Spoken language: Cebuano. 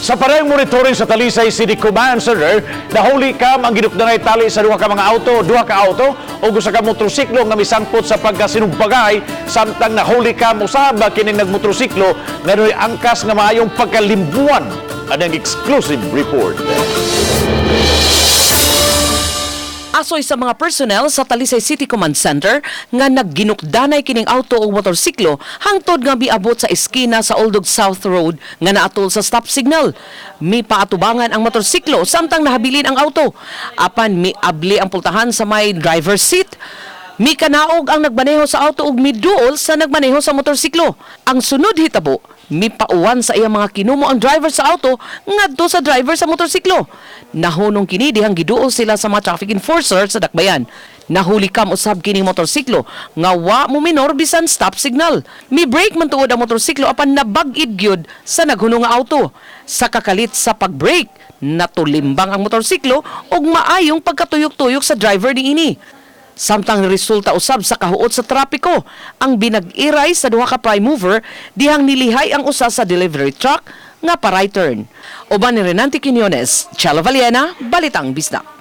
Sa parehong monitoring sa Talisay City Command Center, nahuli kam ang ginukdanay tali sa duha ka mga auto, duha ka auto ug usa ka motorsiklo nga misangpot sa pagkasinugbagay, samtang nahuli kam usab kining nagmotorsiklo nga dunay angkas nga maayong pagkalimbuan. Anang exclusive report. Asoy sa mga personnel sa Talisay City Command Center nga nagginukdanay kining auto o motorsiklo hangtod nga miabot sa eskina sa Old South Road nga naatol sa stop signal. Mipaatubangan ang motorsiklo samtang nahabilin ang auto. Apan miabli ang pultahan sa may driver's seat. Mikanaog ang nagmaneho sa auto ug miduol sa nagmaneho sa motorsiklo. Ang sunod hitabo, mipauwan sa iyang mga kinumo ang driver sa auto ngadto sa driver sa motorsiklo. Nahunong kini dihang giduol sila sa mga traffic enforcer sa dakbayan. Nahuli kam usab kining motorsiklo nga wa mo minor bisan stop signal. Mi brake man tuod ang motorsiklo apan nabag-id gyud sa naghunong nga auto. Sa kakalit sa pag-brake, natulimbang ang motorsiklo ug maayong pagkatuyok-tuyok sa driver niini. Samtang resulta usab sa kahuot sa trapiko, ang binag-iray sa duha ka prime mover dihang nilihay ang usa sa delivery truck nga pa right turn. Uban ni Renante Quinones, Chalo Valiena, Balitang Bisdak.